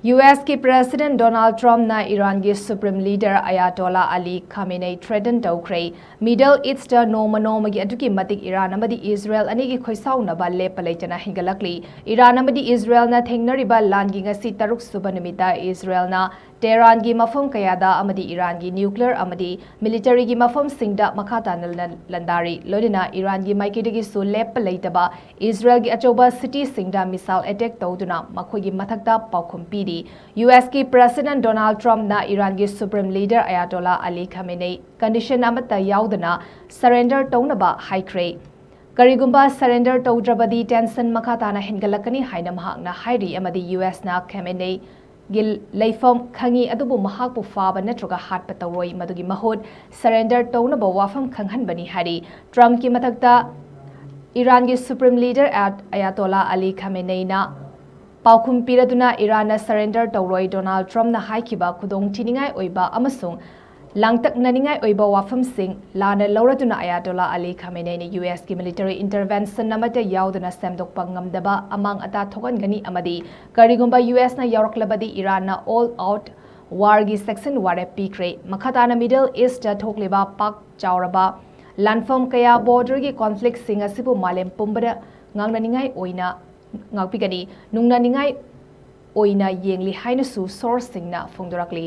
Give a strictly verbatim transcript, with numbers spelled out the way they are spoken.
U ꯑꯦꯁꯀꯤ President Donald Trumpꯅ ꯏꯔꯥꯟꯒꯤ Supreme Leader Ayatollah Ali Khamenei threaten ꯇꯧꯈ꯭ꯔꯦ꯫ Middle Eastꯇ ꯅꯣꯡꯃ ꯅꯣꯡꯃꯒꯤ ꯑꯗꯨꯛꯀꯤ ꯃꯇꯤꯛ ꯏꯔꯥꯟ ꯑꯃꯗꯤ ꯏꯖꯔꯦꯜ ꯑꯅꯤꯒꯤ ꯈꯣꯏꯁꯥꯎꯅꯕ ꯂꯦꯞꯄ ꯂꯩꯇꯅ ꯍꯦꯟꯒꯠꯂꯛꯂꯤ꯫ ꯏꯔꯥꯟ ꯑꯃꯗꯤ ꯏꯖꯔꯦꯜꯅ ꯊꯦꯡꯅꯔꯤꯕ ꯂꯥꯟꯒꯤ ꯉꯁꯤ ꯇꯔꯨꯛ ꯁꯨꯕ ꯅꯨꯃꯤꯠꯇ ꯏꯖꯔꯦꯜꯅ ꯇꯦꯍꯔꯥꯟꯒꯤ ꯃꯐꯝ ꯀꯌꯥꯗ ꯑꯃꯗꯤ ꯏꯔꯥꯟꯒꯤ nuclear ꯑꯃꯗꯤ militaryꯒꯤ ꯃꯐꯝꯁꯤꯡꯗ ꯃꯈꯥ ꯇꯥꯅ ꯂꯟ-, ꯂꯥꯟꯗꯥꯔꯤ꯫ ꯂꯣꯏꯅꯅ ꯏꯔꯥꯟꯒꯤ ꯃꯥꯏꯀꯩꯗꯒꯤꯁꯨ ꯂꯦꯞꯄ ꯂꯩꯇꯕ ꯏꯖꯔꯦꯜꯒꯤ ꯑꯆꯧꯕ cityꯁꯤꯡꯗ missile attack ꯇꯧꯗꯨꯅ ꯃꯈꯣꯏꯒꯤ ꯃꯊꯛꯇ ꯄꯥꯎꯈꯨꯝ ꯄꯤꯔꯤ꯫ ꯌꯨ ꯑꯦꯁꯀꯤ President Donald Trumpꯅ ꯏꯔꯥꯟꯒꯤ Supreme Leader Ayatollah Ali Khamenei condition ꯑꯃꯠꯇ ꯌꯥꯎꯗꯅ surrender ꯇꯧꯅꯕ ꯍꯥꯏꯈ꯭ꯔꯦ꯫ ꯀꯔꯤꯒꯨꯝꯕ surrender ꯇꯧꯗ꯭ꯔꯕꯗꯤ tension ꯃꯈꯥ ꯇꯥꯅ ꯍꯦꯟꯒꯠꯂꯛꯀꯅꯤ ꯍꯥꯏꯅ ꯃꯍꯥꯛꯅ ꯍꯥꯏꯔꯤ ꯑꯃꯗꯤ ꯌꯨ ꯑꯦꯁꯅ ꯈꯦꯃꯦꯅꯦꯒꯤ ꯂꯩꯐꯝ ꯈꯪꯏ, ꯑꯗꯨꯕꯨ ꯃꯍꯥꯛꯄꯨ ꯐꯥꯕ ꯅꯠꯇ꯭ꯔꯒ ꯍꯥꯠꯄ ꯇꯧꯔꯣꯏ꯫ ꯃꯗꯨꯒꯤ ꯃꯍꯨꯠ surrender ꯇꯧꯅꯕ ꯋꯥꯐꯝ ꯈꯪꯍꯟꯕꯅꯤ ꯍꯥꯏꯔꯤ꯫ Trumpꯀꯤ ꯃꯊꯛꯇ ꯏꯔꯥꯟꯒꯤ Supreme Leader Ayat-, Ayatollah Ali Khameneiꯅ ꯄꯥꯎꯈꯨꯝ ꯄꯤꯔꯗꯨꯅ ꯏꯔꯥꯟꯅ surrender ꯇꯧꯔꯣꯏ꯫ Donald Trumpꯅ ꯍꯥꯏꯈꯤꯕ ꯈꯨꯗꯣꯡꯊꯤꯅꯤꯡꯉꯥꯏ ꯑꯣꯏꯕ ꯑꯃꯁꯨꯡ ꯂꯥꯡꯇꯛꯅꯅꯤꯡꯉꯥꯏ ꯑꯣꯏꯕ ꯋꯥꯐꯝꯁꯤꯡ ꯂꯥꯟꯅ ꯂꯧꯔꯗꯨꯅ Ayatollah Ali Khameneiꯅ ꯌꯨ ꯑꯦꯁꯀꯤ military intervention ꯑꯃꯠꯇ ꯌꯥꯎꯗꯅ ꯁꯦꯝꯗꯣꯛꯄ ꯉꯝꯗꯕ ꯑꯃꯥꯡ ꯑꯇꯥ ꯊꯣꯛꯍꯟꯒꯅꯤ ꯑꯃꯗꯤ ꯀꯔꯤꯒꯨꯝꯕ ꯌꯨ ꯑꯦꯁꯅ ꯌꯥꯎꯔꯛꯂꯕꯗꯤ ꯏꯔꯥꯟꯅ all out warꯒꯤ sanction ꯋꯥꯔꯦꯞ ꯄꯤꯈ꯭ꯔꯦ꯫ ꯃꯈꯥ ꯇꯥꯅ Middle Eastꯇ ꯊꯣꯛꯂꯤꯕ ꯄꯥꯛ ꯆꯥꯎꯔꯕ ꯂꯥꯟꯐꯝ ꯀꯌꯥ borderꯒꯤ conflictꯁꯤꯡ ꯑꯁꯤꯕꯨ ꯃꯥꯂꯦꯝ ꯄꯨꯝꯕꯗ ꯉꯥꯡꯅꯅꯤꯡꯉꯥꯏ ꯑꯣꯏꯅ ꯉꯥꯛꯄꯤꯒꯅꯤ, ꯅꯨꯡꯅꯅꯤꯡꯉꯥꯏ ꯑꯣꯏꯅ ꯌꯦꯡꯂꯤ ꯍꯥꯏꯅꯁꯨ sourceꯁꯤꯡꯅ ꯐꯣꯡꯗꯣꯔꯛꯂꯤ꯫